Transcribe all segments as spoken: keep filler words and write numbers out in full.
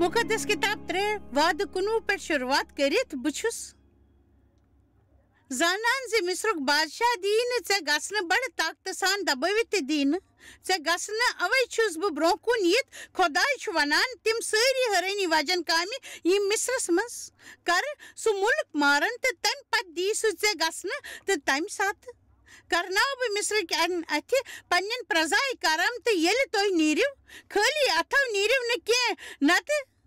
مُقدس کِتاب ترٛےٚ، وعدٕ کُنوُہ پٮ۪ٹھ شروٗعات کٔرِتھ، بہٕ چھُس زانان زِ مصرُک بادشاہ دِیہِ نہٕ ژےٚ گژھنہٕ بڑٕ طاقتہٕ سان دبٲوِتھ تہِ دِیہِ نہٕ ژےٚ گژھنہٕ۔ اوے چھُس بہٕ برونٛہہ کُن یِتھ، خۄداے چھُ ونان، تِم سٲری حٲرٲنی وجن کامہِ یِم مصرس منٛز کرٕ، سُہ مُلک مارن تہٕ تمہِ پتہٕ دِیہِ سُہ ژےٚ گژھنہٕ، تہٕ تمہِ ساتہٕ کرناو بہٕ مصرٕکٮ۪ن اتھِ پننٮ۪ن پرزاے کرم، تہٕ ییٚلہِ تُہۍ نیٖرِو، خٲلی اتھو نیٖرِو نہٕ کینٛہہ، نتہٕ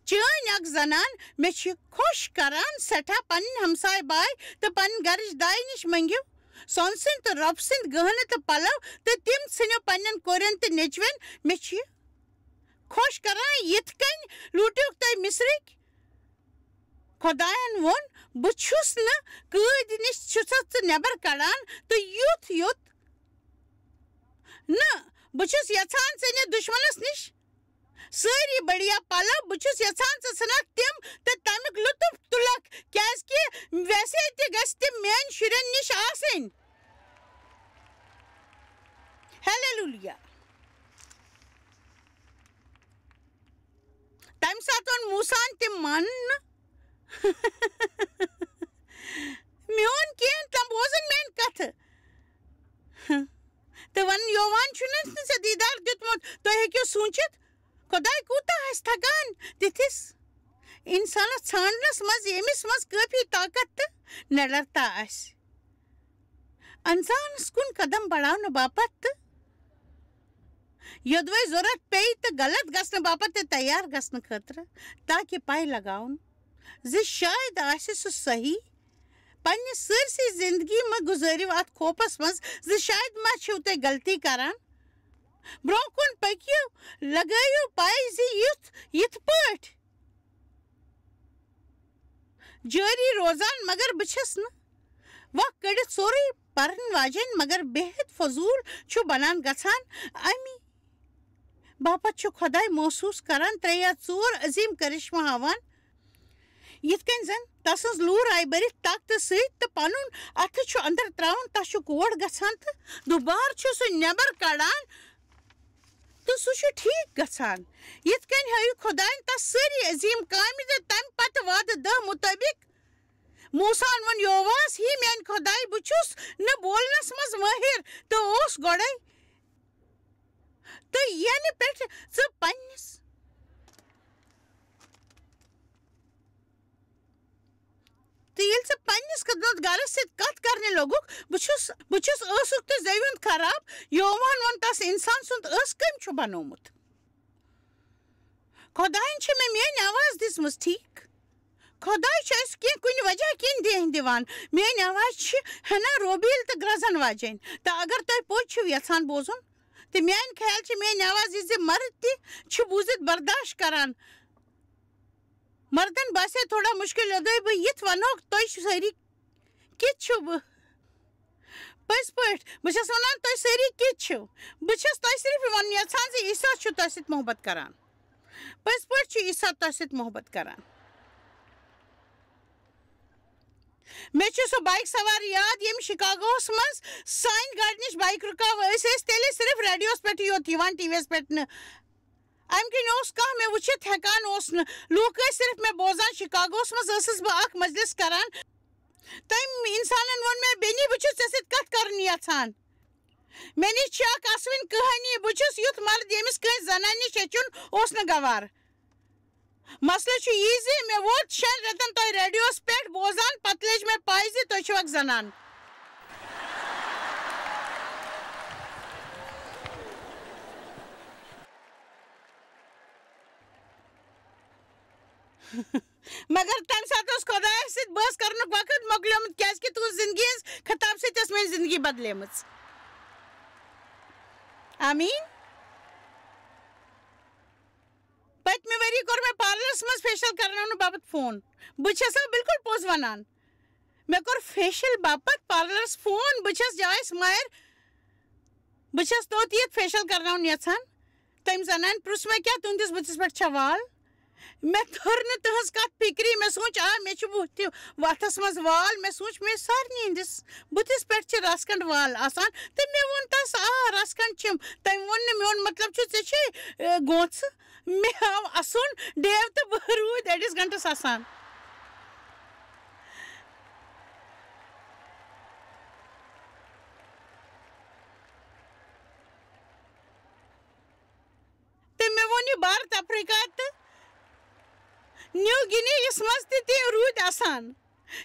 چٲنۍ اکھ زنان، مےٚ چھِ خۄش کران سٮ۪ٹھاہ پنٕنۍ ہمساے باے تہٕ پنٕنۍ گرٕچ داے نِش مٔنگِو سۄنہٕ سٕنٛدۍ تہٕ رۄپہٕ سٕنٛدۍ گہنہٕ تہٕ پلو، تہٕ تِم ژھٕنِو پننٮ۪ن کورٮ۪ن تہٕ نیٚچوٮ۪ن۔ مےٚ چھِ خۄش کران، یِتھ کٔنۍ لوٗٹِوکھ تُہۍ مصرٕکۍ۔ خۄدایَن ووٚن، بہٕ چھُس نہٕ قۭدۍ نِش چھُسَتھ ژٕ نٮ۪بر کڑان تہٕ یُتھ یوٚت نہٕ، بہٕ چھُس یژھان ژٕ نِتھ دُشمنس نِش سٲری بڑیا پلو، بہٕ چھُس یژھان ژٕ ژھٕنکھ تِم تہٕ تمیُک لطف تُلکھ، کیازِ کہِ ویسے تہِ گژھِ تِم میٲنۍ شُرٮ۪ن نِش آسٕنۍ۔ ہیلیلویا۔ تمہِ ساتہٕ اوٚن موسیٰ ہن تِم ماننہٕ۔ میون کینٛہہ تِم بوزن میٲنۍ کتھٕ۔ تہٕ ونان، یووان چھُنہٕ ژےٚ دیٖدار دیُتمُت۔ تُہۍ ہیٚکِو سوٗنٛچِتھ، خۄداے کوٗتاہ آسہِ تھکان تِتھِس اِنسانَس ژھانٛڈنَس منٛز، ییٚمِس منٛز کٲفی طاقت تہٕ نڈرتا آسہِ۔ اِنسانَس کُن قدم بڑاونہٕ باپتھ تہٕ یوٚدوَے ضروٗرت پیٚیہِ تہٕ غلط گژھنہٕ باپتھ تہِ تیار گژھنہٕ خٲطرٕ، تاکہِ پَے لگاوُن زِ شاید آسہِ سُہ صحیح۔ پننہِ سٲرسٕے زندگی مہ گُزٲرِو اتھ خوفس منٛز زِ شاید ما چھِو تُہۍ غلطی کران۔ برونٛہہ کُن پٔکِو، لگٲیِو پَے زِ یُتھ، یِتھ پٲٹھۍ جٲری روزان، مگر بہٕ چھَس نہٕ وق کٔڑِتھ سورُے پرن واجیٚنۍ، مگر بے حد فضوٗل چھُ بنان گژھان۔ اَمی باپتھ چھُ خۄداے محسوٗس کران ترٛےٚ یا ژور عظیٖم کرشمہٕ ہاوان، یِتھ کٔنۍ زن تسٕنٛز لوٗر آیہِ بٔرِتھ طاقتہٕ سۭتۍ تہٕ پنُن اَتھٕ چھُ اندر ترٛاوان، تس چھُ کوڑ گژھان تہٕ دُبارٕ چھُ سُہ نٮ۪بر کڑان تہٕ سُہ چھُ ٹھیٖک گژھان۔ یِتھ کٔنۍ ہٲوِکھ خۄدایَن تس سٲری عظیٖم کامہِ تہٕ تمہِ پتہٕ وعدٕ دَہ مُطٲبِق۔ موسیٰ ہن ووٚن یوواہس، ہے میانہِ خۄدایہِ، بہٕ چھُس نہٕ بولنس منٛز مٲہِر تہٕ اوس گۄڈے تہٕ ینہٕ پٮ۪ٹھ ژٕ پننِس، تہٕ ییٚلہِ ژٕ پننِس خدمت گارس سۭتۍ کتھ کرنہِ لوٚگُکھ، بہٕ چھُس، بہٕ چھُس ٲسُکھ تہٕ زیوِ ہُنٛد خراب۔ یووان ووٚن تس، انسان سُنٛد ٲس کٔمۍ چھُ بنومُت؟ خۄدایَن چھِ مےٚ میٲنۍ آواز دِژمٕژ، ٹھیٖک؟ خۄداے چھُ اَسہِ کینٛہہ کُنہِ وجہ کِنۍ دینٛہہ دِوان۔ میٲنۍ آواز چھِ ہنا روبیل تہٕ گرٛزن واجیٚنۍ۔ تہٕ اگر تۄہہِ پوٚز چھِو یژھان بوزُن، تہٕ میانہِ خیال چھِ میٲنۍ آواز یہِ زِ مرد تہِ چھِ بوٗزِتھ برداشت کران۔ مردن باسے تھوڑا مُشکِل، یوٚدوے بہٕ یِتھ ونہوکھ، تُہۍ چھِو سٲری کِتھ چھِو؟ بہٕ پٔزۍ پٲٹھۍ، بہٕ چھَس وَنان، تُہۍ سٲری کِتھ چھِو؟ بہٕ چھَس تۄہہِ صرف یہِ وَنُن یَژھان زِ عیسیٰ چھُ تۄہہِ سۭتۍ محبت کران۔ پٔزۍ پٲٹھۍ چھُ عیسیٰ تۄہہِ سۭتۍ محبت کران۔ مےٚ چھُ سُہ بایِک سوار یاد، ییٚمۍ شِکاگوہَس منٛز سانہِ گاڑِ نِش بایِک رُکاو۔ أسۍ ٲسۍ تیٚلہِ صرف ریڈیوَس پٮ۪ٹھٕے یوت یِوان، ٹی وی یَس پٮ۪ٹھ نہٕ۔ اَمہِ کِنۍ اوس کانٛہہ مےٚ وٕچھِتھ ہٮ۪کان اوس نہٕ۔ لوٗکھ ٲسۍ صرف مےٚ بوزان۔ شِکاگوہَس منٛز ٲسٕس بہٕ اَکھ مجلِس کران۔ تٔمۍ اِنسانَن ووٚن مےٚ، "بیٚنہِ، بہٕ چھُس ژےٚ سۭتۍ کَتھ کَرُن یَژھان۔ مےٚ نِش چھِ اَکھ اَسوٕنۍ کٕہٲنی۔ بہٕ چھُس یُتھ مرد، ییٚمِس کٲنٛسہِ زنانہِ نِش ہیٚچھُن اوس نہٕ گوار۔" مسلہٕ چھُ یی زِ مےٚ ووت شٮ۪ن رٮ۪تن تۄہہِ ریڈیوس پٮ۪ٹھ بوزان، پتہٕ لٔج مےٚ پَے زِ تُہۍ چھِو اکھ زنان۔ مگر تَمہِ ساتہٕ اوس خۄدایَس سۭتۍ بحث کرنُک وقت مۄکلیومُت، کیازِ کہِ تُہنٛز زندگی ہٕنٛز خطاب سۭتۍ ٲس میٲنۍ زندگی بدلیمٕژ۔ آمیٖن۔ پٔتمہِ ؤری کوٚر مےٚ پارلرس منٛز فیشل کرناونہٕ باپتھ فون۔ بہٕ چھسو بالکل پوٚز ونان۔ مےٚ کوٚر فیشل باپتھ پارلرس فون۔ بہٕ چھس جایس مایر، بہٕ چھس توٚت یِتھ فیشل کرناوُن یژھان۔ تٔمۍ زنانہِ پرُژھ مےٚ، "کیٛاہ تُہنٛدِس بُتھِس پٮ۪ٹھ چھا وال؟" مےٚ توٚر نہٕ تٕہنٛز کتھ فکری۔ مےٚ سوٗنٛچ، آ، مےٚ چھُ بُتھِ وتھس منٛز وال۔ مےٚ سوٗنٛچ، مےٚ سارنٕے ہٕنٛدِس بُتھِس پٮ۪ٹھ چھِ رس کھنٛڈ وال آسان۔ تہٕ مےٚ ووٚن تس، "آ، رس کھنٛڈ چھِم۔" تٔمۍ ووٚن نہٕ، میون مطلب چھُ، ژےٚ چھے، اے، گونٛژھ؟ مےٚ آو اَسُن، ڈیو تہٕ بہٕ روٗدۍ أڑِس گھنٹَس اَسان۔ تہٕ مےٚ ووٚن، یہِ بھارت افریقہ تہٕ نیو گِنی یَس منٛز تہِ تِم روٗدۍ اَسان۔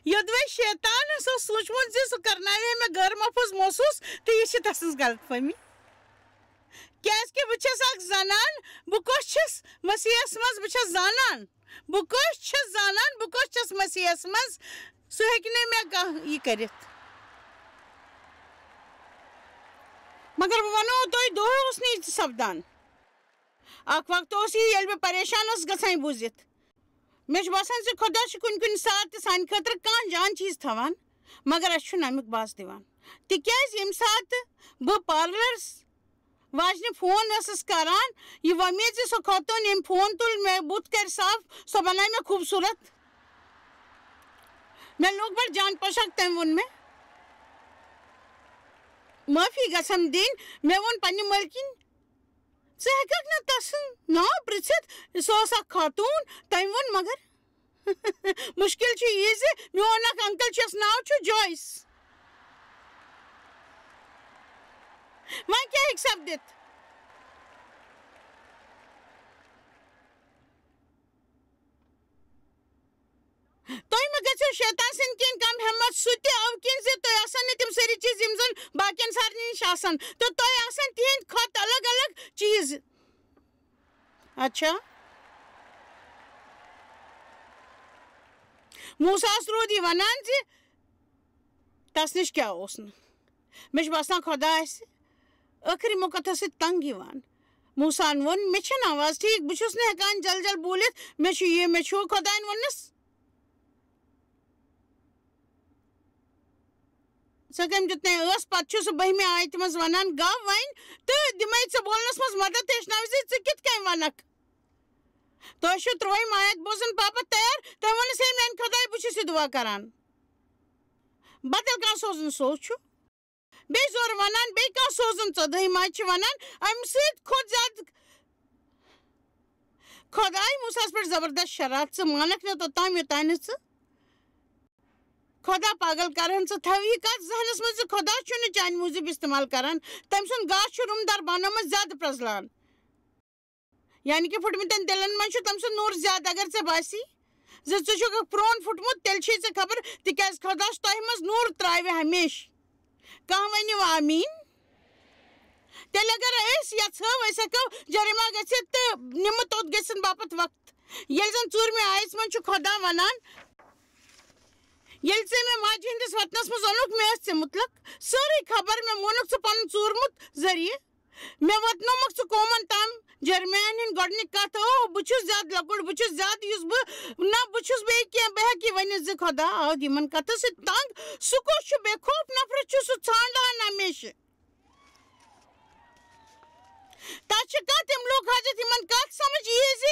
یوٚدوَے شیطانَس اوس سوٗنٛچمُت زِ سُہ کرناوِ مےٚ غٲر محفوٗظ محسوٗس، تہٕ یہِ چھِ تَسٕنٛز غلط فہمی۔ کیٛازِکہِ بہٕ چھَس اَکھ زنان، بہٕ کۄس چھَس مسیحَس منٛز، بہٕ چھَس زانان۔ بہٕ کۄس چھَس زانان، بہٕ کۄس چھَس مسیحَس منٛز، سُہ ہیٚکہِ نہٕ مےٚ کانٛہہ یہِ کٔرِتھ۔ مگر بہٕ وَنو تۄہہِ، دۄہ اوس نہٕ یہِ سپدان۔ اَکھ وقت اوس یہِ، ییٚلہِ بہٕ پریشان ٲسٕس گژھان یہِ بوٗزِتھ۔ مےٚ چھُ باسان زِ خۄدا چھُ کُنہِ کُنہِ ساتہٕ تہِ سانہِ خٲطرٕ کانٛہہ جان چیٖز تھاوان، مگر اَسہِ چھُنہٕ اَمیُک باس دِوان۔ تِکیٛازِ ییٚمہِ ساتہٕ بہٕ پارلرَس واجنہِ فون ٲسٕس کران، یہِ وۄمید زِ سۄ خاتوٗن ییٚمۍ فون تُل، مےٚ بُتھ کرِ صاف، سۄ بنایہِ مےٚ خوٗبصوٗرت۔ مےٚ لوٚگ بڑٕ جان پوشاک، تٔمۍ ووٚن مےٚ، معٲفی گژھن دِنۍ۔ مےٚ ووٚن پننہِ مٲلکِنۍ، ژٕ ہیٚککھ نہٕ تسُنٛد ناو پرژھِتھ، سۄ ٲس اکھ خاتوٗن، تٔمۍ ووٚن، مگر مُشکِل چھُ یہِ زِ میون اکھ انکل چھُ، یَس ناو چھُ جویِس۔ وۄنۍ کیٛاہ ہیٚکہِ سپدِتھ؟ تۄہہِ مہ گژھِو شیطان سٕنٛدِ کِنۍ کم ہمت، سُہ تہِ اَوٕ کِنۍ زِ تۄہہِ آسن نہٕ تِم سٲری چیٖز یِم زن باقین سارنٕے نِش آسن، تہٕ تۄہہِ آسن تِہنٛدِ کھۄتہٕ الگ الگ چیٖز۔ اچھا۔ موسیٰ ہس روٗد یہِ ونان زِ تس نِش کیٛاہ اوس نہٕ۔ مےٚ چھُ باسان خۄدا آسہِ ٲخری موقعس سۭتۍ تنگ یِوان۔ موسیٰ ہن ووٚن، مےٚ چھَنہٕ آواز ٹھیٖک، بہٕ چھُس نہٕ ہٮ۪کان جل جل بوٗلِتھ، مےٚ چھُ یہِ، مےٚ چھُ خۄدایَن ووٚننَس۔ سُہ کٔمۍ دیُت مےٚ ٲس، پتہٕ چھُ سُہ بٔہمہِ آیتہِ منٛز ونان، گو وۄنۍ تہٕ دِمے ژےٚ بولنس منٛز مدد، تہٕ ہیٚچھناو زِ ژٕ کِتھ کٔنۍ ونکھ۔ تۄہہِ چھُو ترٛوہِم آیت بوزُن باپتھ تیار؟ تٔمۍ ووٚنُس، ہے میانہِ خۄدایہِ، بہٕ چھُس یہِ دُعا کران۔ بدل کانٛہہ سوزُن سوز چھُ۔ بیٚیہِ زورٕ ونان، بیٚیہِ کانٛہہ سوزُن ژۄدٲہِم آیت چھِ ونان، امہِ سۭتۍ کھۄتہٕ زیادٕ، خۄداے موسیٰ ہس پٮ۪ٹھ زبردست شرارت، ژٕ مانکھ نہٕ توٚتام یوٚتام نہٕ ژٕ خۄدا پاگل کرہن۔ ژٕ تھاو یہِ کتھ ذہنس منٛز زِ خۄدا چھُنہٕ چانہِ موٗجوٗب استعمال کران۔ تٔمۍ سُنٛد گاش چھُ روٗمدار بانو منٛز زیادٕ پرٛزلان۔ یعنی کہِ پھُٹمٕتٮ۪ن دِلن منٛز چھُ تٔمۍ سُنٛد نوٗر زیادٕ۔ اگر ژےٚ باسی زِ ژٕ چھُکھ اکھ پرٛون پھُٹمُت، تیٚلہِ چھے ژےٚ خبر، تِکیٛازِ خۄدا چھُ تۄہہِ منٛز نوٗر ترٛاوِ ہمیشہٕ۔ کانٛہہ ؤنِو آمیٖن۔ تیٚلہِ اگر أسۍ یژھو، أسۍ ہٮ۪کو جریمیا گٔژھِتھ تہٕ نِمہٕ توٚت گٔژھِنۍ باپتھ وقت۔ ییٚلہِ زن ژوٗرمہِ آیژ منٛز چھُ خۄدا ونان، ییٚلہِ ژےٚ مےٚ ماجہِ ہٕنٛدِس وطنس منٛز اوٚنُکھ، مےٚ ٲس ژےٚ مُتلق سٲرٕے خبر، مےٚ ووٚنُکھ ژٕ پنُن ژوٗرمُت ذٔریعہٕ، مےٚ واتنومکھ ژٕ قومن تام۔ جرمیاہن ہٕنٛدۍ گۄڈٕنِکۍ کتھ، او، بہٕ چھُس زیادٕ لۄکُٹ، بہٕ چھُس زیادٕ یُس بہٕ، نہ، بہٕ چھُس بیٚیہِ کینٛہہ، بہٕ ہیٚکہٕ یہِ ؤنِتھ زِ خۄدا آو یِمن کتھن سۭتۍ تنگ۔ سُہ کُس چھُ بے خوف نفرت، چھُ سُہ ژھانڈان ہمیشہٕ۔ تتھ چھِ کتھ، تٔمۍ لوگ حاجت یِمن کتھ سمجھ یی زِ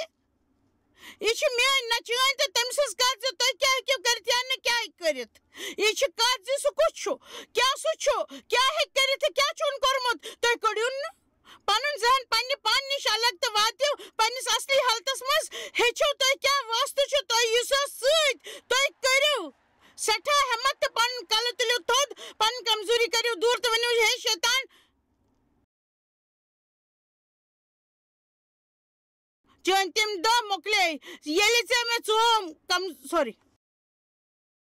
یہِ چھِ میٲنۍ نہ چٲنۍ تہٕ تٔمۍ سٕنٛز کتھ زِ تُہۍ کیٛاہ ہیٚکِو کٔرِتھ یا نہٕ کیٛاہ ہیٚکہِ کٔرِتھ۔ یہِ چھِ کتھ زِ سُہ کُس چھُ، کیٛاہ سُہ چھُ، کیٛاہ ہیٚکہِ کٔرِتھ تہٕ کیٛاہ چھُ أمۍ کوٚرمُت۔ تُہۍ کٔڑِو نہٕ پنُن ذہن پننہِ پانہٕ نِش الگ تہٕ واتِو پننِس اصلی حالتس منٛز۔ ہیٚچھِو تُہۍ کیٛاہ واسطہٕ چھُ تۄہہِ یسوعس سۭتۍ۔ تُہۍ کٔرِو سٮ۪ٹھاہ ہٮ۪مت تہٕ پنُن کلہٕ تُلِو تھوٚد، پنٕنۍ کمزوری کٔرِو دوٗر تہٕ ؤنِو، ہے شیطان، چٲنۍ تِم دۄہ مۄکلے، ییٚلہِ ژےٚ مےٚ ژوم کم-، سوری،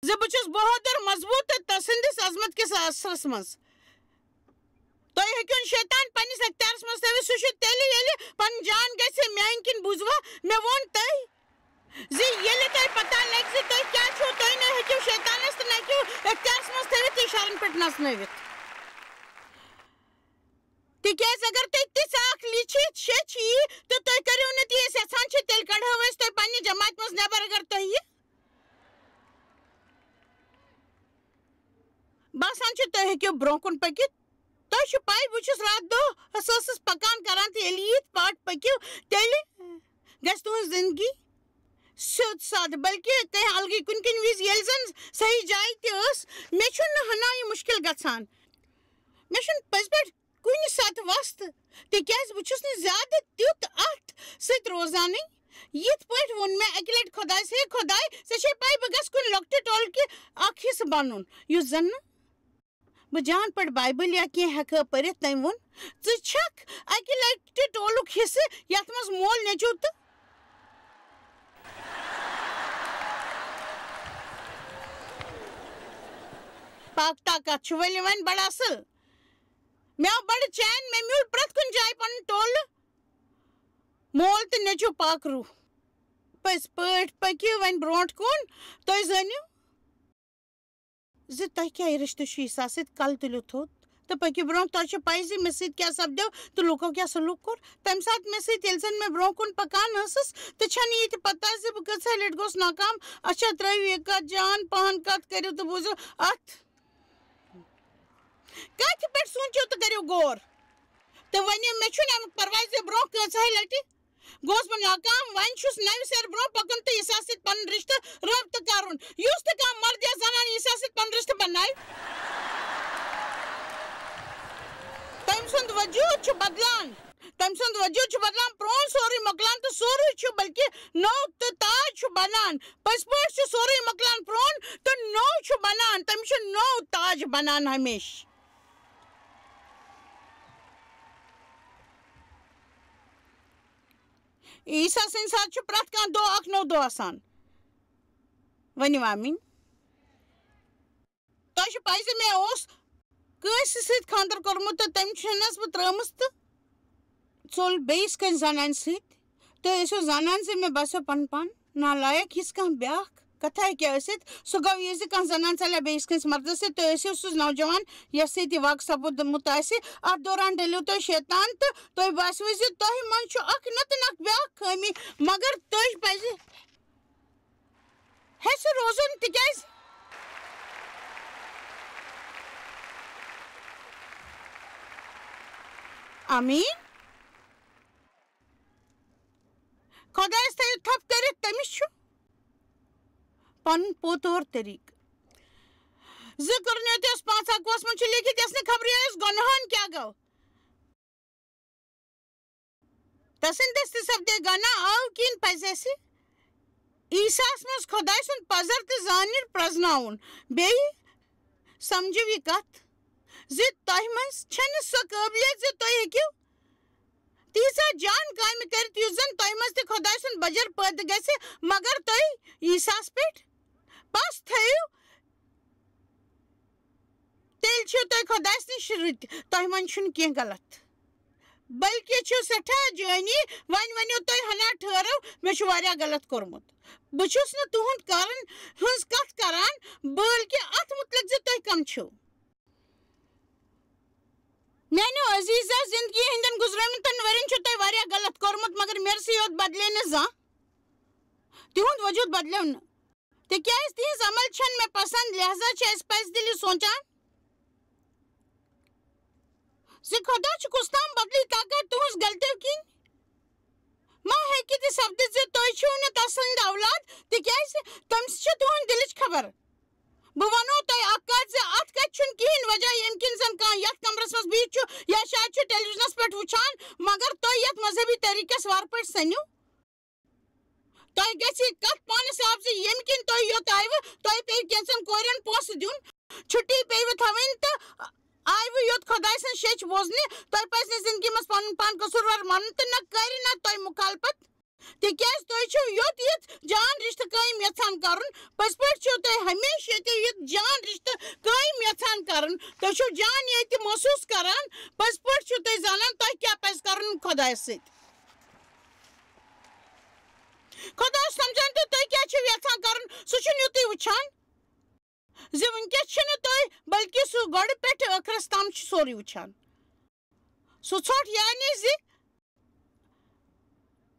زِ بہٕ چھُس بہادُر، مضبوٗط تہٕ تسٕنٛدِس عظمت کِس اثرس منٛز۔ تُہۍ ہیٚکِو نہٕ شیطان پننِس اختیارس منٛز تھٲوِتھ، سُہ چھُ تیٚلہِ، ییٚلہِ پنٕنۍ جان گژھِ میانہِ کِنۍ۔ بوٗزوا، مےٚ ووٚن تۄہہِ زِ ییٚلہِ تۄہہِ پتہ لگہِ زِ تُہۍ کیٛاہ چھِو، تُہۍ نہٕ ہیٚکِو شیطانس تہٕ نہ ہیٚکِو اختیارس منٛز تھٲوِتھ تہٕ اشارن پٮ۪ٹھ نژنٲوِتھ۔ تِکیٛازِ اگر تُہۍ تِژھ اکھ لیٚچھِتھ شیٚچھ یی تہٕ تُہۍ کٔرِو نہٕ تی أسۍ یژھان چھِ، تیٚلہِ کڑہو أسۍ تُہۍ پننہِ جماعتہِ منٛز نٮ۪بر۔ اگر تُہۍ یہِ باسان چھُ تُہۍ ہیٚکِو برٛونٛہہ کُن پٔکِتھ، تۄہہِ چھُ پَے، بہٕ چھُس راتھ دۄہ، أسۍ ٲسٕس پَکان کران تہٕ ییٚلہِ یِتھ پٲٹھۍ پٔکِو، تیٚلہِ گژھِ تُہٕنٛز زِندگی سیوٚد سادٕ، بلکہِ کینٛہہ الگٕے کُنہِ کُنہِ وِزِ، ییٚلہِ زَن صحیح جایہِ تہِ ٲس، مےٚ چھُنہٕ ہنا یہِ مُشکِل گژھان۔ مےٚ چھُنہٕ پٔزۍ پٲٹھۍ کُنہِ ساتہٕ وۄستہٕ، تِکیٛازِ بہٕ چھُس نہٕ زیادٕ تیُتھ اَتھ سۭتۍ روزانٕے۔ یِتھ پٲٹھۍ ووٚن مےٚ اَکہِ لَٹہِ خۄدایَس، "ہے خۄداے، ژےٚ چھے پَے بہٕ گژھٕ کُنہِ لۄکٹہِ ٹولہٕ کہِ اَکھ حِصہٕ بَنُن، یُس زَن نہٕ بہٕ جان پٲٹھۍ بایبل یا کینٛہہ ہٮ۪کہٕ ہا پٔرِتھ؟" تٔمۍ ووٚن، "ژٕ چھَکھ اَکہِ لَٹہِ ٹولُک حِصہٕ، یَتھ منٛز مول نیٚچوٗ تہٕ۔" پاک طاقت چھُ ؤلِو وۄنۍ بڑٕ اصل۔ مےٚ آو بڑٕ چین، مےٚ میوٗل پرٛٮ۪تھ کُنہِ جایہِ پنُن ٹولہٕ۔ مول تہٕ نیٚچوٗ پاک روح۔ پٔزۍ پٲٹھۍ پٔکِو وۄنۍ برونٛٹھ کُن۔ تُہۍ زٲنِو زِ تۄہہِ کیٛاہ رِشتہٕ چھُ عیسیٰ سۭتۍ؟ کلہٕ تُلِو تھوٚد تہٕ پٔکِو برونٛہہ۔ تۄہہِ چھُ پَے زِ مےٚ سۭتۍ کیٛاہ سپدیو تہٕ لوٗکو کیٛاہ سلوٗک کوٚر۔ تَمہِ ساتہٕ مےٚ سۭتۍ ییٚلہِ زَن مےٚ برونٛہہ کُن پَکان ٲسٕس، تہٕ چھَنہٕ یہِ تہِ پَتہ زِ بہٕ کۭژاہ لَٹہِ گوٚوُس ناکام۔ اچھا، ترٛٲوِو یہِ کَتھ، جان پَہَن کَتھ کٔرِو تہٕ بوٗزِو اَتھ۔ کَتھِ پٮ۪ٹھ سوٗنٛچِو تہٕ کٔرِو غور۔ تہٕ وۄنۍ مےٚ چھُنہٕ اَمیُک پَرواے زِ برونٛہہ کۭژاہ لَٹہِ گوس بہٕ ناکام، وۄنۍ چھُس نَوِ سرٕ برونٛہہ پَکُن تہٕ عیسیٰ سۭتۍ پَنُن رِشتہٕ رٲبطہٕ کَرُن۔ یُس تہِ کانٛہہ مرد یا زنان عیسیٰ سۭتۍ پَنُن رِشتہٕ بَناوِ، تٔمۍ سُنٛد وجوٗد چھُ بدلان۔ تٔمۍ سُنٛد وجوٗد چھُ بدلان، پرٛون سورُے مۄکلان تہٕ سورُے چھُ بلکہِ نوٚو تہٕ تاج چھُ بَنان۔ پٔزۍ پٲٹھۍ چھُ سورُے مۄکلان پرٛون تہٕ نوٚو چھُ بَنان، تٔمِس چھُ نوٚو تاج بَنان ہمیشہٕ۔ عیسیٰ سٕنٛدِ ساتہٕ چھُ پرٛٮ۪تھ کانٛہہ دۄہ اکھ نوٚو دۄہ آسان۔ ؤنِو آمیٖن۔ تۄہہِ چھُ پَے زِ مےٚ اوس کٲنٛسہِ سۭتۍ خانٛدر کوٚرمُت تہٕ تٔمۍ چھَنَس بہٕ ترٛٲومٕژ تہٕ ژوٚل بیٚیِس کٲنٛسہِ زنانہِ سۭتۍ۔ تُہۍ ٲسِو زانان زِ مےٚ باسیو پَنُن پان نالایق، یِژھ کانٛہہ بیٛاکھ کَتھا ہیٚکہِ ٲسِتھ؟ سُہ گوٚو یہِ زِ کانٛہہ زنان ژَلیا بیٚیِس کٲنٛسہِ مردَس سۭتۍ، تُہۍ ٲسِو سُہ نوجوان یَس سۭتۍ یہِ واقعہٕ سَپُدمُت آسہِ۔ اَتھ دوران ڈٔلِو تُہۍ شیطان تہٕ تۄہہِ باسِوٕ زِ تۄہہِ منٛز چھُ اکھ نَتہٕ نَکھ بیٛاکھ خٲمی، مگر تُہۍ پَزِ ہیٚژِ روزُن، تِکیٛازِ آمیٖن۔ خۄدایَس تھٲیِو تھپھ کٔرِتھ، تٔمِس چھُ پَنُن پوتور طریٖقہٕ۔ زٕ کورنتیوس پانٛژھ اَکوُہَس منٛز چھُ لیٖکھِتھ، یَس نہٕ خبرے ٲسۍ گۄناہَن کیٛاہ گوٚو۔ تسٕنٛدِ دٔسۍ تہِ سپدے گۄناہ، اَوٕ کِنۍ پَزِ اَسہِ عیسیٰ ہَس منٛز خۄداے سُنٛد پَزر تہٕ زانِر پرٛزناوُن۔ بیٚیہِ سمجھِو یہِ کَتھ زِ تۄہہِ منٛز چھَنہٕ سۄ قٲبلیت زِ تُہۍ ہیٚکِو تیٖژاہ جان کامہِ کٔرِتھ، یُتھ زَن تۄہہِ منٛز تہِ خۄداے سُنٛد بَجر پٲدٕ گژھِ، مگر تُہۍ عیسیٰ ہَس پٮ۪ٹھ پَژھ تھٲیِو، تیٚلہِ چھِو تُہۍ خۄدایَس نِش رٕتۍ، تۄہہِ منٛز چھُنہٕ کینٛہہ غلط، بلکہِ چھِو سٮ۪ٹھاہ جٲنی۔ وۄنۍ ؤنِو تُہۍ، ہنا ٹھٔہرِو، مےٚ چھُ واریاہ غلط کوٚرمُت۔ بہٕ چھُس نہٕ تُہُنٛد کَرُن، ہٕنٛز کَتھ کَران، بلکہِ اَتھ مُتعلِق زِ تُہۍ کَم چھِو۔ میٛانیو عزیٖزو، زِندگی ہٕنٛدٮ۪ن گُزرٲمٕتٮ۪ن ؤرِین چھُ تۄہہِ واریاہ غلط کوٚرمُت، مگر مےٚ سۭتۍ یوت بدلے نہٕ زانٛہہ۔ تِہُنٛد وجوٗد بدلیو نہٕ۔ تِکیٛازِ تِہنٛز عمل چھَنہٕ مےٚ پسنٛد، لہذا چھِ اَسہِ پزِ دِلہِ سونٛچان زِ خۄدا چھُ کُس تام بدلی تاکہ تُہنٛز غلطیو کِنۍ ما ہیٚکہِ تہِ سپدِتھ زِ تُہۍ چھِو نہٕ تسٕنٛدۍ اولاد، تِکیٛازِ تٔمِس چھِ تُہنٛدِ دِلٕچ خبر۔ بہٕ وَنو تۄہہِ اکھ کتھ زِ اتھ کتھِ چھُنہٕ کِہیٖنۍ وجہ، ییٚمہِ کِنۍ زن کانٛہہ یتھ کمرس منٛز بِہِتھ چھُ یا شاید چھُ ٹیلیویژنس پٮ۪ٹھ وٕچھان، مگر تُہۍ یتھ مذہبی طریٖقس وارٕ پٲٹھۍ سٔنِو۔ تۄہہِ گژھِ یہِ کتھ پانس صاف زِ ییٚمہِ کِنۍ تُہۍ یوٚت آیوٕ، تۄہہِ پیٚیہِ کینٛژن کورٮ۪ن پونٛسہٕ دیُن، چھُٹی پیٚیہِ تھاوٕنۍ تہٕ آیوٕ یوٚت خۄداے سٕنٛز شیٚچھ بوزنہِ۔ تۄہہِ پزِ نہٕ زندگی منٛز پنُن پان قصوٗروار مانُن تہٕ نہ کرِ نہ تۄہہِ مُخالفت، تِکیٛازِ تُہۍ چھِو یوٚت یِتھ جان رشتہٕ قٲیِم یژھان کرُن۔ پٔزۍ پٲٹھۍ چھِو تُہۍ ہمیشہِ ییٚتہِ یُتھ جان رشتہٕ قٲیِم یژھان کرُن۔ تُہۍ چھِو جان ییٚتہِ محسوٗس کران۔ پٔزۍ پٲٹھۍ چھِو تُہۍ زانان تۄہہِ کیٛاہ پزِ کرُن خۄدایس سۭتۍ۔ خۄدا اوس سمجھان تہٕ تُہۍ کیٛاہ چھِو یژھان کرُن، سُہ چھُنہٕ یُتُے وٕچھان زِ وٕنکیٚس چھِنہٕ تُہۍ، بلکہِ سُہ گۄڈٕ پٮ۪ٹھٕ ٲخرس تام چھُ سورُے وٕچھان۔ سُہ ژھۄٹھ، یعنی زِ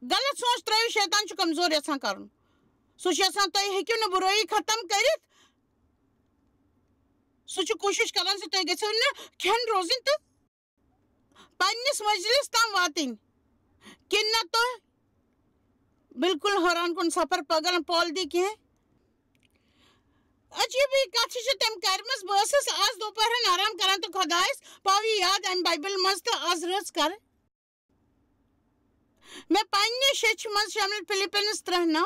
غلط سونٛچ ترٲوِتھ شیطان چھُ کمزور یژھان کرُن۔ سُہ چھُ یژھان تُہۍ ہیٚکِو نہٕ بُرٲیی ختم کٔرِتھ۔ سُہ چھُ کوٗشِش کران زِ تُہۍ گٔژھِو نہٕ کھٮ۪ن روزٕنۍ تہٕ پننِس مجلس تام واتٕنۍ، کِنہٕ نہ تُہۍ بالکل حٲران کُن سفر پگان پال دی کینٛہہ؟ عجیٖبٕے کَتھٕ چھِ تٔمۍ کَرِمَژ۔ بہٕ ٲسٕس آز دوپہرن آرام کران تہٕ خۄدایَس پاو یہِ یاد اَمہِ بایبلہِ منٛز تہٕ آز رٔژ کَرٕ۔ مےٚ پننہِ شیٚچھِ منٛز شٲمِل فِلِپِیَنٕز ترٛہ نَو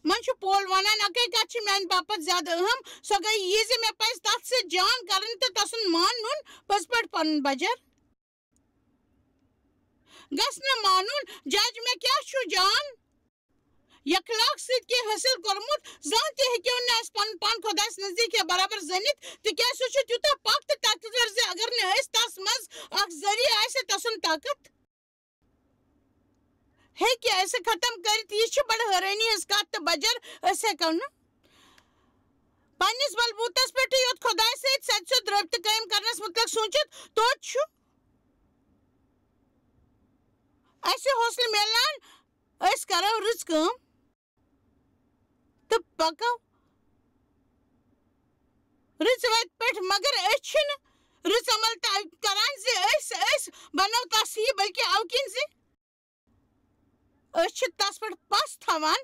منٛز چھُ پول وَنان، اَکٕے کَتھ چھِ میٛانہِ باپتھ زیادٕ اہم، سۄ گٔے یہِ زِ مےٚ پَزِ تَتھ سۭتۍ جان کَرٕنۍ تہٕ تَسُنٛد مان نیُن، پٔزۍ پٲٹھۍ پَنُن بَجَر گژھِ نہٕ مانُن، جج مےٚ کیٛاہ چھُ جان؟ یہِ اخلاق سۭتۍ کینٛہہ حٲصِل کوٚرمُت، زانٛہہ تہِ ہیٚکِو نہٕ اَسہِ پَنُن پان خۄدایَس نزدیٖک یا برابر زٲنِتھ، تِکیٛازِ سُہ چھُ تیوٗتاہ پاک تہٕ طاقتور زِ اگر نہٕ أسۍ تَس منٛز اَکھ ذٔریعہٕ آسہِ تَسُنٛد طاقت ہیٚکہِ اَسہِ ختم کٔرِتھ۔ یہِ چھِ بڑٕ حٲرٲنی ہٕنٛز کَتھ تہٕ بجر أسۍ ہیٚکو نہٕ پننِس بلبوٗتس پٮ۪ٹھٕے یوت خۄدایہِ سۭتۍ سیٚدِ سیوٚد رٲبطہٕ قٲیِم کرنس مُتعلق سوٗنٛچِتھ۔ توتہِ چھُ اَسہِ حوصلہٕ میلان، أسۍ کرو رٕژ کٲم، تہٕ پکو رٕژ وتہِ پٮ۪ٹھ، مگر أسۍ چھِنہٕ رٕژ عمل تہ کران زِ أسۍ، أسۍ بنو تس ہی، بلکہ اَوٕ کِنۍ زِ أسۍ چھِ تس پٮ۪ٹھ پژھ تھاوان۔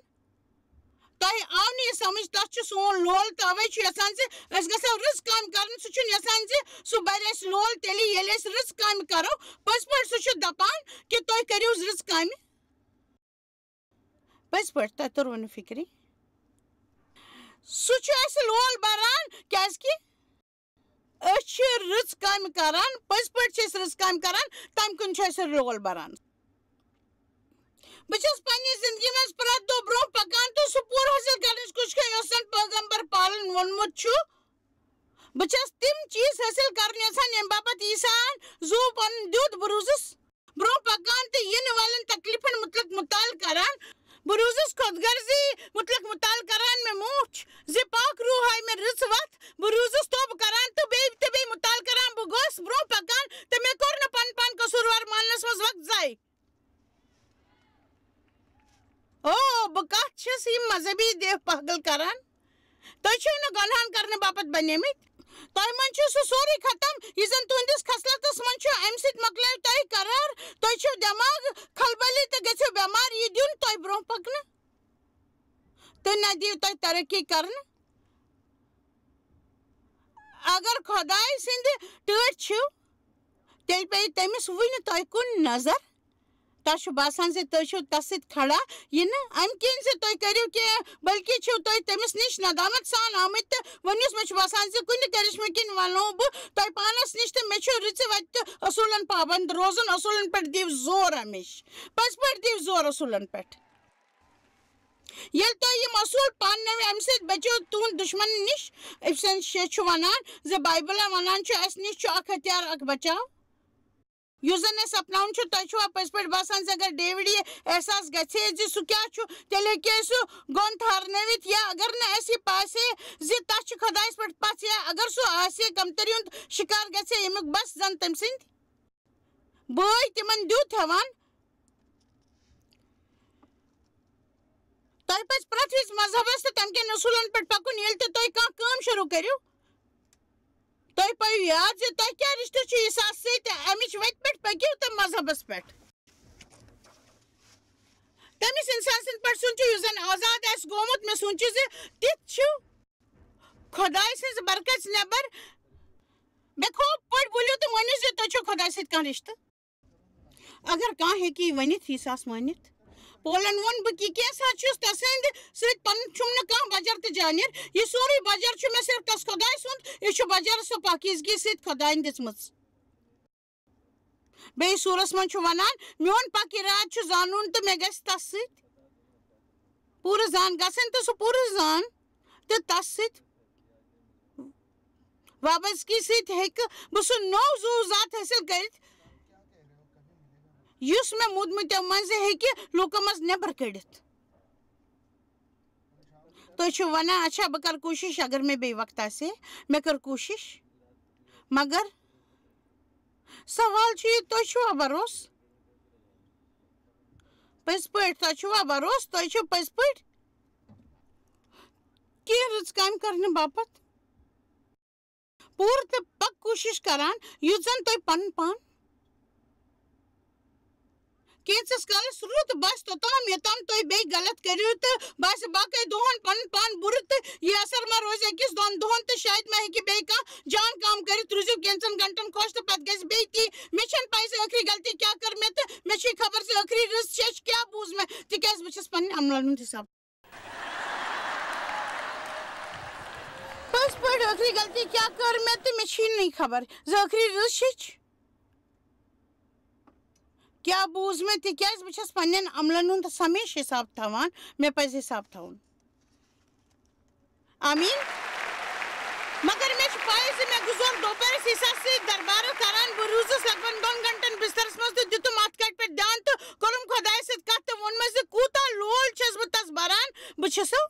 تۄہہِ آو نہٕ یہِ سمجھ، تس چھُ سون لول تہٕ اوے چھُ یژھان زِ أسۍ گژھو رٕژ کامہِ کرٕنۍ۔ سُہ چھُنہٕ یژھان زِ سُہ برِ اَسہِ لول تیٚلہِ ییٚلہِ أسۍ رٕژ کامہِ کرو۔ پٔزۍ پٲٹھۍ سُہ چھُ دپان کہِ تُہۍ کٔرِو رٕژ کامہِ۔ پٔزۍ پٲٹھۍ، تۄہہِ توٚروٕ نہٕ فِکرِ۔ سُہ چھُ اَسہِ لول بَران، کیٛازِکہِ أسۍ چھِ رٕژ کامہِ کَران، پٔزۍ پٲٹھۍ چھِ أسۍ رٕژ کامہِ کَران، تَمہِ کِنۍ چھُ اَسہِ لول بَران۔ بہٕ چھَس پنٛنہِ زِندگی منٛز پرٛٮ۪تھ دۄہ برٛونٛہہ پَکان تہٕ سُہ پوٗرٕ حٲصِل کَرنٕچ کوٗشِش کران، یۄس زَن پیغمبر پالَن ووٚنمُت چھُ۔ بہٕ چھَس تِم چیٖز حٲصِل کَرٕنۍ یَژھان، ییٚمہِ باپَتھ عیسیٰ ہَن زُو پَنُن دیُت۔ بہٕ روٗزُس برٛونٛہہ پَکان تہٕ یِنہٕ والٮ۪ن تکلیٖفَن مُتعلِق مُطالعہٕ کَران۔ بہٕ روٗزُس خۄد غرضی مُتعلِق مُطالعہٕ کَران۔ مےٚ موٗچھ زِ پاک روح ہایہِ مےٚ رٕژ وَتھ۔ بہٕ روٗزُس توبہٕ کَران تہٕ بیٚیہِ تہٕ بیٚیہِ مُطالعہٕ کَران۔ بہٕ گوس برٛونٛہہ پَکان تہٕ مےٚ کوٚر نہٕ پَنُن پان قصوٗروار ماننَس منٛز وقت ضایع۔ او، بہٕ کَتھ چھَس یِم مذہبی دیو پاگل کَران؟ تُہۍ چھِو نہٕ گۄنہَن کرنہٕ باپتھ بنیمٕتۍ۔ تۄہہِ منٛز چھُ سُہ سورُے ختم، یہِ زن تُہنٛدِس خصلتس منٛز چھُ، اَمہِ سۭتۍ مۄکلٲیِو تۄہہِ قرار۔ تُہۍ چھِو دٮ۪ماغ کھلبلی تہٕ گٔژھِو بٮ۪مار۔ یہِ دیُن تۄہہِ برٛونٛہہ پکنہٕ تہٕ نہ دِیِو تۄہہِ ترقی کرنہٕ۔ اگر خۄداے سٕنٛدِ ٹٲٹھۍ چھِو، تیٚلہِ پیٚیہِ تٔمِس وُنہِ تۄہہِ کُن نظر۔ تۄہہِ چھُ باسان زِ تُہۍ چھِو تَس سۭتۍ کھڑا، یہِ نہٕ اَمہِ کِنۍ زِ تُہۍ کٔرِو کینٛہہ، بلکہِ چھِو تُہۍ تٔمِس نِش ندامت سان آمٕتۍ تہٕ وۄنۍ یُس مےٚ چھُ باسان زِ کُنہِ کرشمہٕ کِنۍ وَنو بہٕ تۄہہِ پانَس نِش تہٕ مےٚ چھُ رٕژِ وَتہِ تہٕ اصوٗلَن پابنٛد روزُن، اصوٗلَن پٮ۪ٹھ دِیِو زور ہمیشہِ، پٔزۍ پٲٹھۍ دِیِو زور اصوٗلَن پٮ۪ٹھ۔ ییٚلہِ تۄہہِ یِم اصوٗل پانہٕ نٔوۍ اَمہِ سۭتۍ بٔچِو تُہُنٛد دُشمَن نِش، اِفسَن شیٚے چھُ وَنان زِ بایبلَن وَنان چھُ اَسہِ نِش چھُ اَکھ ہتھیار، اَکھ بچاو۔ یُس زن أسۍ اپناوُن چھُ، تۄہہِ چھُوا پٔزۍ پٲٹھۍ باسان زِ اگر ڈیوڈ یہِ احساس گژھِ ہے زِ سُہ کیٛاہ چھُ، تیٚلہِ ہیٚکہِ ہے سُہ گۄن تھارنٲوِتھ، یا اگر نہٕ اَسہِ یہِ پاسہِ ہے زِ تَس چھِ خۄدایَس پٮ۪ٹھ پَژھ، یا اگر سُہ آسہِ ہے کمتری ہُنٛد شِکار گژھِ ہے ییٚمیُک بس زن تٔمۍ سٕنٛدۍ بٲے تِمن دیُت ہٮ۪وان؟ تۄہہِ پَزِ پرٛٮ۪تھ وِزِ مذہبس تہٕ تَمہِ کٮ۪ن اصوٗلن پٮ۪ٹھ پَکُن، ییٚلہِ تہِ تۄہہِ کانٛہہ کٲم شروٗع کٔرِو۔ تۄہہِ پَیوٕ یاد زِ تۄہہِ کیٛاہ رِشتہٕ چھُ عیسیٰ سۭتۍ، اَمِچ وَتہِ پٮ۪ٹھ پٔکِو تہٕ مذہبس پٮ۪ٹھ۔ تٔمِس اِنسان سٕنٛدِ پٲٹھۍ سوٗنٛچِو، یُس زَن آزاد آسہِ گوٚمُت۔ مےٚ سوٗنٛچِو زِ تِتھۍ چھِو خۄداے سٕنٛزِ برکژ نٮ۪بر۔ بے خوف پٲٹھۍ بوٗلِو تہٕ ؤنِو زِ تُہۍ چھِو خۄداے سۭتۍ کانٛہہ رِشتہٕ۔ اگر کانٛہہ ہیٚکہِ یہِ ؤنِتھ، یہِ ساس مٲنِتھ۔ پولن ووٚن، بہٕ کہِ کینٛژھا چھُس تسٕنٛدِ سۭتۍ پنُن، چھُم نہٕ کانٛہہ بجر تہٕ جانیر۔ یہِ سورُے بجر چھُ مےٚ صرف تس خۄداے سُنٛد، یہِ چھُ بجر سۄ پاکیزگی سۭتۍ خۄداین دِژمٕژ۔ بیٚیہِ سورس منٛز چھُ ونان، میون پاک اراد چھُ زانُن تہٕ مےٚ گژھِ تس سۭتۍ پوٗرٕ زان گژھٕنۍ تہٕ سُہ پوٗرٕ زان تہٕ تس سۭتۍ وابستگی سۭتۍ ہیٚکہٕ بہٕ سُہ نوٚو زُو ذات حٲصِل کٔرِتھ، یُس مےٚ مُدمٕتیو منٛزٕ ہیٚکہِ لوٗکو منٛز نٮ۪بر کٔڑِتھ۔ تُہۍ چھِو وَنان، اچھا، بہٕ کَرٕ کوٗشِش، اگر مےٚ بیٚیہِ وقت آسہِ ہے، مےٚ کٔر کوٗشِش۔ مگر سوال چھُ یہِ، تُہۍ چھِوا بھروسہٕ؟ پٔزۍ پٲٹھۍ، تۄہہِ چھِوا بھروسہٕ؟ تۄہہِ چھِو پٔزۍ پٲٹھۍ کینٛہہ رٕژ کامہِ کرنہٕ باپتھ پوٗرٕ تہٕ پَکھ کوٗشِش کران، یُتھ زَن تۄہہِ پَنُن پان، کینٛژس کالس رُت بس توٚتام، یوٚتام تُہۍ بیٚیہِ غلط کٔرِو تہٕ بس باقٕے دۄہن پنُن پان بُرٕ تہٕ یہِ اثر ما روزِ أکِس دۄن دۄہن تہٕ شاید ما ہیٚکہِ بیٚیہِ کانٛہہ جان کٲم کٔرِتھ۔ روٗزِو کینٛژن گھنٹن خۄش تہٕ پتہٕ گژھِ بیٚیہِ تی۔ مےٚ چھَنہٕ پَے زِ ٲخری غلطی کیٛاہ کٔر مےٚ تہٕ مےٚ چھُے خبر زِ ٲخری رٕژ چھےٚ کیٛاہ بوٗز مےٚ، تِکیٛازِ بہٕ چھَس پنٕنۍ عملن ہُنٛد حساب۔ پٔزۍ پٲٹھۍ ٲخری غلطی کیٛاہ کٔر مےٚ تہٕ مےٚ چھِی نہٕ خبر زِ ٲخری رٕژ چھِچ کیٛاہ بوٗز مےٚ، تِکیٛازِ بہٕ چھَس پنٛنٮ۪ن عملن ہُنٛد ہمیشہٕ حساب تھاوان، مےٚ پَزِ حساب تھاوُن۔ آمیٖن۔ مگر مےٚ چھِ پَے زِ مےٚ گُزور دوپہرس عیسیٰ سۭتۍ دربارٕ کران۔ بہٕ روٗزٕس لگ بگ دۄن گھنٹن بسترس منٛز تہٕ دِتُم اتھ کتھِ پٮ۪ٹھ دھیان تہٕ کوٚرُم خۄدایہِ سۭتۍ کتھ تہٕ ووٚنمس زِ کوٗتاہ لول چھَس بہٕ تس بران۔ بہٕ چھَسو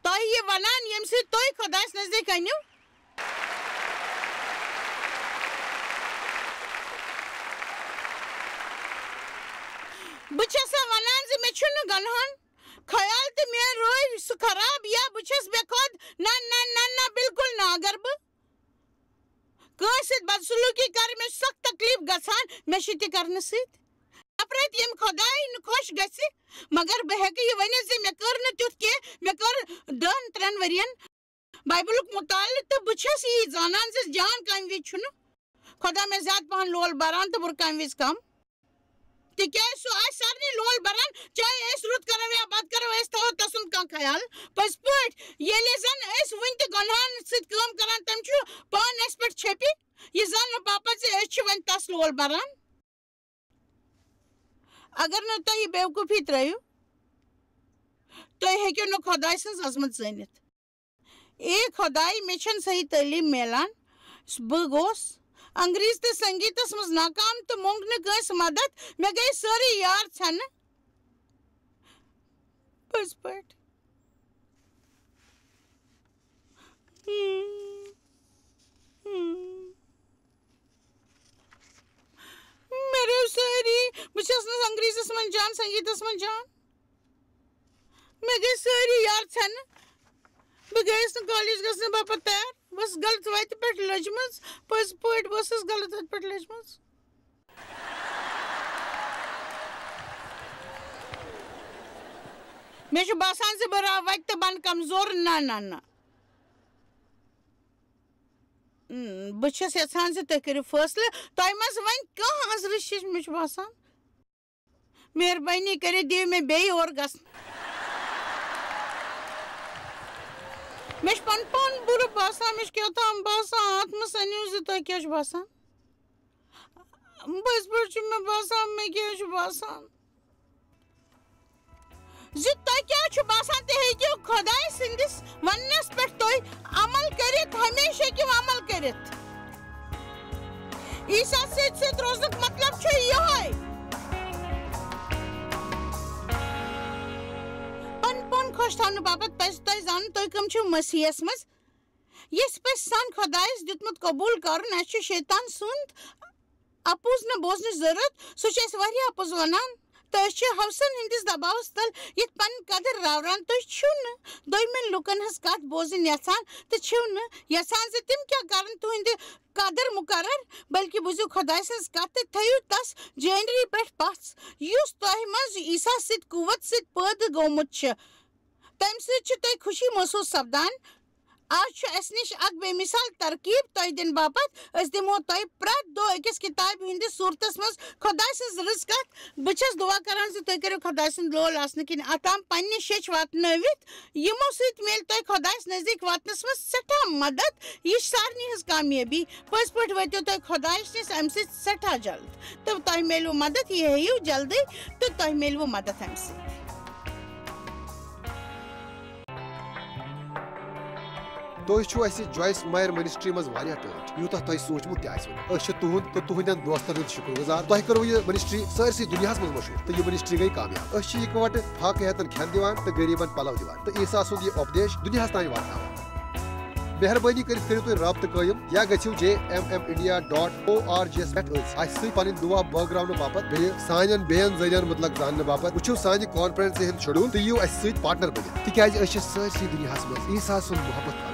تۄہہِ یہِ ونان، ییٚمہِ سۭتۍ تُہۍ خۄدایس نزدیٖک أنِو۔ بہٕ چھَسا ونان زِ مےٚ چھُنہٕ گۄنہَن خیال تہٕ میٲنۍ روے سُہ خراب، یا بہٕ چھَس بے خۄد؟ نہ، نہ، نہ، نہ، بالکل نہٕ۔ اگر بہٕ کٲنٛسہِ سۭتۍ بدسلوٗکی کرٕ، مےٚ چھُ سخ تکلیف گژھان، مےٚ چھُ تہِ کرنہٕ سۭتۍ نفرت، ییٚمہِ خۄدایہِ نہٕ خۄش گژھِ۔ مگر بہٕ ہیٚکہٕ یہِ ؤنِتھ زِ مےٚ کٔر نہٕ تیُتھ کینٛہہ، مےٚ کٔر دۄن ترٛٮ۪ن ؤرین بایبلُک مطالعہٕ تہٕ بہٕ چھَس یی زانان زِ جان کامہِ وِزِ چھُنہٕ خۄدا مےٚ زیادٕ پَہَن لول بَران تہٕ بُرٕ کامہِ وِزِ کَم۔ تِکیٛازِ سُہ آسہِ سارنٕے لول بَران، چاہے أسۍ رُت کَرو یا بَد کَرو، أسۍ تھاوو تَسُنٛد کانٛہہ خیال۔ پٔزۍ پٲٹھۍ، ییٚلہِ زَن أسۍ وٕنہِ تہِ گۄنہَن سۭتۍ کٲم کَران، تٔمۍ چھُ پان اَسہِ پٮ۪ٹھ چھیٚپہِ، یہِ زاننہٕ باپَتھ زِ أسۍ چھِ وۄنۍ تَس لول بَران۔ اگر نہٕ تُہۍ یہِ بیوقوٗفی ترٛٲیِو، تُہۍ ہیٚکِو نہٕ خۄداے سٕنٛز عظمت زٲنِتھ۔ اے خۄداے، مےٚ چھَنہٕ صحیح تعلیٖم میلان۔ بہٕ گوس انگریز تہٕ سنگیتس منٛز ناکام تہٕ موٚنگ نہٕ کٲنٛسہِ مدد۔ مےٚ گٔے سٲرٕے یار ژھٮ۪نہٕ۔ پٔزۍ پٲٹھۍ۔ مےٚ رٲوۍ سٲری۔ بہٕ چھَس نہٕ انگریزس منٛز جان، سنگیتس منٛز جان۔ مےٚ گٔے سٲری یار ژھٮ۪نہٕ۔ بہٕ گٔیَس نہٕ کالج گژھنہٕ باپتھ تیار۔ بہٕ ٲسٕس غلط وَتہِ پٮ۪ٹھ لٔجمٕژ۔ پٔزۍ پٲٹھۍ، بہٕ ٲسٕس غلط وَتہِ پٮ۪ٹھ لٔجمٕژ۔ مےٚ چھُ باسان زِ بہٕ راو وَتہِ تہٕ بَنہٕ کمزور۔ نہ، نہ، نہ۔ اۭں، بہٕ چھَس یَژھان زِ تُہۍ کٔرِو فٲصلہٕ۔ تۄہہِ منٛز وۄنۍ کانٛہہ أنٛزرٕ چھِ، مےٚ چھُ باسان۔ مہربٲنی کٔرِتھ دِیِو مےٚ بیٚیہِ اور گژھنہٕ۔ مےٚ چھُ پَنُن پان بُرٕ باسان، مےٚ چھُ کیٛاہ تام باسان، اَتھ منٛز سَنِو زِ تۄہہِ کیٛاہ چھُ باسان۔ پٔزۍ پٲٹھۍ چھُ مےٚ باسان، مےٚ کیٛاہ چھُ باسان۔ زِ تۄہہِ کیٛاہ چھُ باسان، تہِ ہیٚکِو خۄداے سٕنٛدِس وننس پٮ۪ٹھ تُہۍ عمل کٔرِتھ، ہمیشہٕ ہیٚکِو عمل کٔرِتھ۔ عیسیٰ سۭتۍ سۭتۍ روزنُک مطلب چھُ یِہوٚے۔ پنُن پان خۄش تھاونہٕ باپتھ پزِ تۄہہِ زانُن، تُہۍ کٕم چھِو مسیحس منٛز۔ یژھ پژھِ سان خۄدایس دیُتمُت قبوٗل کرُن، اسہِ چھُ شیطان سُنٛد اپُز نہٕ بوزنٕچ ضروٗرت، سُہ چھُ اَسہِ واریاہ اَپُز وَنان، تہٕ أسۍ چھِ ہوسن ہٕنٛدِس دباوس تل یِتھ پنٕنۍ قدر راوران۔ تُہۍ چھِو نہٕ دوٚیمٮ۪ن لوٗکن ہٕنٛز کتھ بوزٕنۍ یژھان تہٕ چھِو نہٕ یژھان زِ تِم کیٛاہ کرن تُہنٛدِ قدر مقرر، بلکہِ بوٗزِو خۄداے سٕنٛز کتھ تہٕ تھٲیِو تس جٲنری پٮ۪ٹھ پژھ، یُس تۄہہِ منٛز عیسیٰ سۭتۍ قوت سۭتۍ پٲدٕ گوٚمُت چھُ۔ تمہِ سۭتۍ چھِ تُہۍ خوشی محسوٗس سپدان۔ آز چھُ اَسہِ نِش اکھ بے مثال ترکیب تۄہہِ دِنہٕ باپتھ۔ أسۍ دِمو تۄہہِ پرٛٮ۪تھ دۄہ أکِس کِتابہِ ہٕنٛدِس صوٗرتس منٛز خۄداے سٕنٛز رٕژ کتھ۔ بہٕ چھَس دُعا کران زِ تُہۍ کٔرِو خۄداے سُنٛد لول آسنہٕ کِنۍ عطا پننہِ شیٚچھ واتنٲوِتھ، یِمو سۭتۍ میلہِ تۄہہِ خۄدایس نزدیٖک واتنس منٛز سٮ۪ٹھاہ مدد۔ یہِ چھِ سارنٕے ہٕنٛز کامیٲبی۔ پٔزۍ پٲٹھۍ وٲتِو تُہۍ خۄدایس نِش اَمہِ سۭتۍ سٮ۪ٹھاہ جلد، تہٕ تۄہہِ میلوٕ مدد۔ یہِ ہیٚیِو جلدٕے، تہٕ تۄہہِ میلوٕ مدد اَمہِ سۭتۍ۔ تُہۍ چھِو اَسہِ جویِس مایر منسٹری منٛز واریاہ ٹٲٹھۍ، یوٗتاہ تۄہہِ سوٗنٛچمُت تہِ آسِوٕ نہٕ۔ أسۍ چھِ تُہُنٛد تہٕ تُہٕنٛدٮ۪ن دوستن ہُنٛد شُکر گُزار۔ تۄہہِ کٔروٕ یہِ منسٹری سٲرسٕے دُنیاہَس منٛز مشہوٗر، تہٕ یہِ منسٹری گٔے کامیاب۔ أسۍ چھِ یِکوَٹہٕ فاقہٕ ہیتن کھٮ۪ن دِوان تہٕ غریٖبن پلو دِوان، تہٕ عیسیٰ سُنٛد یہِ اُپدیش دُنیاہَس تام واتناوان۔ مہربٲنی کٔرِتھ کٔرِو تُہۍ رابطہٕ قٲیِم یا گٔژھِو J M M India dot O R G یَس پٮ۪ٹھ أسۍ اَسہِ سۭتۍ پنٕنۍ دُعا بٲگراونہٕ باپتھ بیٚیہِ سانٮ۪ن بیٚین ذٔریعن مُتلق زاننہٕ باپتھ۔ وٕچھِو سانہِ کانفرنسہِ ہُنٛد شیڈول تہٕ یِیِو اَسہِ سۭتۍ پارٹنر بٔنِتھ، تِکیازِ أسۍ چھِ سٲرسٕے دُنیاہَس منٛز عیسیٰ سُنٛد محبت